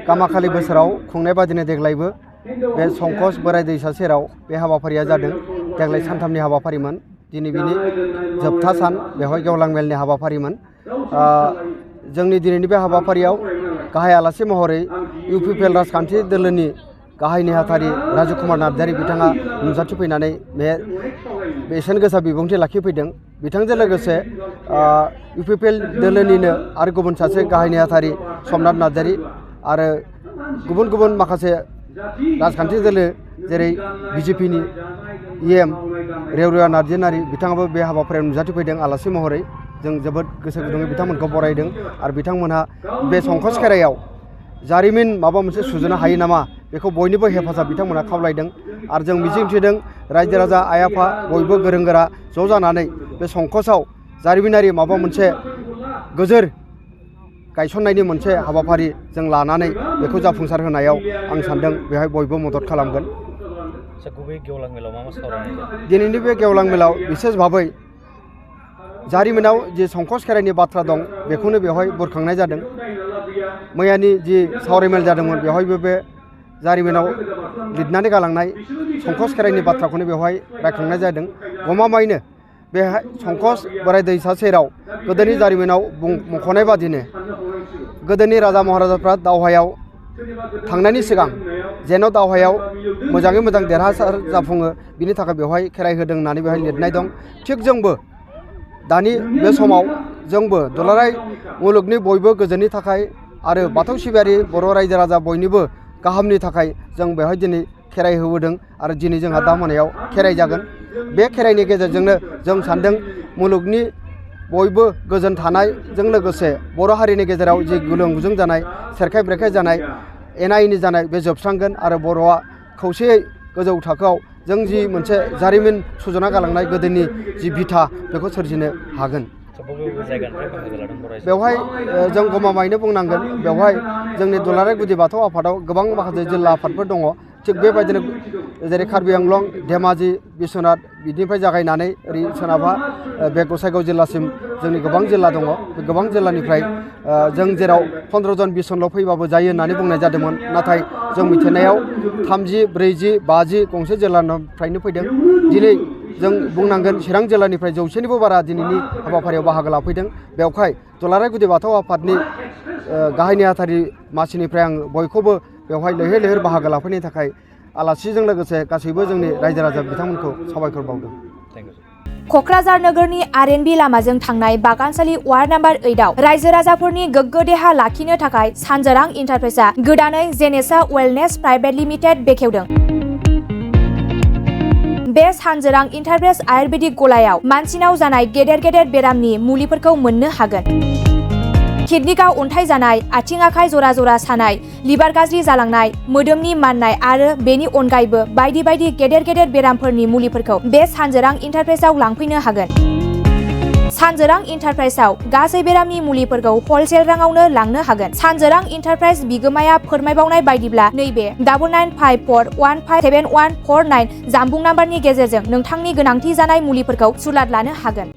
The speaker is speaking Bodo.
गामाखालि बोसोराव खुंनाय बादिनो देग्लायबो बे संकस बोराय दैसा सेराव बे हाबाफारिया जादों। देग्लाय सानथामनि हाबाफारिमोन। दिनै बिनि जोबथा सान बेवहाय गेवलां मेलनि हाबाफारिमोन। जोंनि दिनैनि बे हाबाफारियाव गाहाय आलासि महरै UPPL राजखान्थि दोलोनि गाहाय नेहाथारि राजु कुमार नार्जारि बिथाङा नुजाथिफैनानै बे बेसेन गोसा बिबुंथि लाखिफैदों। बिथांजों लोगोसे UPPL दोलोनिनो आरो गुबुन सासे गाहाय नेहाथारि समनाथ नार्जारि आरो गुबुन गुबुन माखासे राजखान्थि दोलो जेरै BJPनि EM रेवरिया नार्जारि बिथाङाबो बे हाबाफारियाव नुजाथिफैदों आलासि महरै। जों जोबोद गोसो गुदुङै बिथांमोनखौ बरायदों आरो बिथांमोनहा बे संकस खेराइयाव जारिमिन माबा मोनसे सुजुनो हायो नामा बेखौ बयनिबो हेफाजाब बिथांमोना खावलायदों आरो जों मिजिंथिदों रायजो राजा आइ आफा बयबो गोरों गोरा ज' जानानै बे संकसआव जारिमिनारि माबा मोनसे गोजोर गायसननायनि मोनसे हाबाफारि जों लानानै बेखौ जाफुंसार होनायाव आं सानदों बेवहाय बयबो मदद खालामगोन। दिनैनि बे गेवलां मेलाव बिसेस भाबै जारिमिनाव जि संकस खेराइनि बाथ्रा दं बेखौनो बेवहाय बुरखांनाय जादों। मैयानि जि सावरायमेल जादोंमोन बेवहायबो बे जारिमिनाव लिरनानै गालांनाय संकस खेराइनि बाथ्राखौनो बेवहाय रायखांनाय जादों। गमामायैनो बे संकस बोराय दैसा सेराव गोदोनि जारिमिनाव मुंख'नाय बादिनो गोदोनि राजा महाराजाफ्रा दावहायाव थांनायनि सिगां जेन' दावहायाव मोजाङै मोजां देरहासार जाफुङो बिनि थाखाय बेवहाय खेराइ होदों होननानै बेवहाय लिरनाय दं। थिग जोंबो दानि बे समाव जोंबो दुलाराय मुलुगनि बयबो गोजोननि थाखाय आरो बाथौ सिबियारि बर' रायजो राजा बयनिबो गाहामनि थाखाय जों बेवहाय दिनै खेराइ होबोदों आरो दिनै जोंहा दा मोनायाव खेराइ जागोन। बे खेराइनि गेजेरजोंनो जों सानदों मुलुगनि बयबो गोजोन थानायजों लोगोसे बर' हारिनि गेजेराव जि गुलुं गुजुं जानाय सेरखाय बेरखाय जानाय एना एनि जानाय बे जोबस्रांगोन आरो बर'आ खौसेयै गोजौ थाखोआव जों जि मोनसे जारिमिन सुजुना गालांनाय गोदोनि जि बिथा बेखौ सोरजिनो हागोन। बेवहाय जों गमामायैनो बुंनांगोन बेवहाय जोंनि दुलाराय गुदि बाथौ आफादाव गोबां माखासे जिल्ला आफादफोर दङ। थिग बेबायदिनो जेरै कार्बि आंलं धेमाजि बिश्वनाथ बिदिनिफ्राय जागायनानै ओरै सोनाबहा बे गसाइगाव जिल्लासिम जोंनि गोबां जिल्ला दङ। बे गोबां जिल्लानिफ्राय जों जेराव 15 जन 20 जनल' फैबाबो जायो होननानै बुंनाय जादोंमोन नाथाय जों मिथिनायाव 30, 40, 50 गंसे जिल्लानिफ्रायनो फैदों। दिनै जों बुंनांगोन चिरां जिल्लानिफ्राय 100निबो बारा दिनैनि हाबाफारियाव बाहागो लाफैदों। बेवहाय दुलाराय गुदि बाथौ आफादनि गाहाय नेहाथारि मासिनिफ्राय आं बयखौबो बेवहाय लैहोर लैहोर बाहागो लाफैनायनि थाखाय आलासिजों लोगोसे गासैबो जोंनि रायजो राजा बिथांमोनखौ साबायखर बावदों। क'क्राझार नोगोरनि RNB लामाजों थांनाय बागानसालि वार्ड नाम्बार 8आव रायजो राजाफोरनि गोग्गो देहा लाखिनो थाखाय सानजोरां इन्टारप्राइजआ गोदानै जेनेसा वेलनेस प्राइभेट लिमिटेड बेखेवदों। बे सानजोरां इन्टारप्राइज आयुर्वेदिक गलायाव मानसिनाव जानाय गेदेर गेदेर बेरामनि मुलिफोरखौ मोननो हागोन। किडनिकआव अन्थाइ जानाय, आथिं आखाइ जरा जरा सानाय, लिभार गाज्रि जालांनाय, मोदोमनि माननाय आरो बेनि अनगायैबो बायदि बायदि गेदेर गेदेर बेरामफोरनि मुलिफोरखौ बे सानजोरां इन्टारप्राइजआव लांफैनो हागोन। सानजोरां इन्टारप्राइजआव गासै बेरामनि मुलिफोरखौ हलसेल राङावनो लांनो हागोन। सानजोरां इन्टारप्राइज बिगोमाया फोरमायबावनाय बायदिब्ला नैबे 9954157149 जानबुं नाम्बारनि गेजेरजों नोंथांनि गोनांथि जानाय मुलिफोरखौ सुलाद लानो हागोन।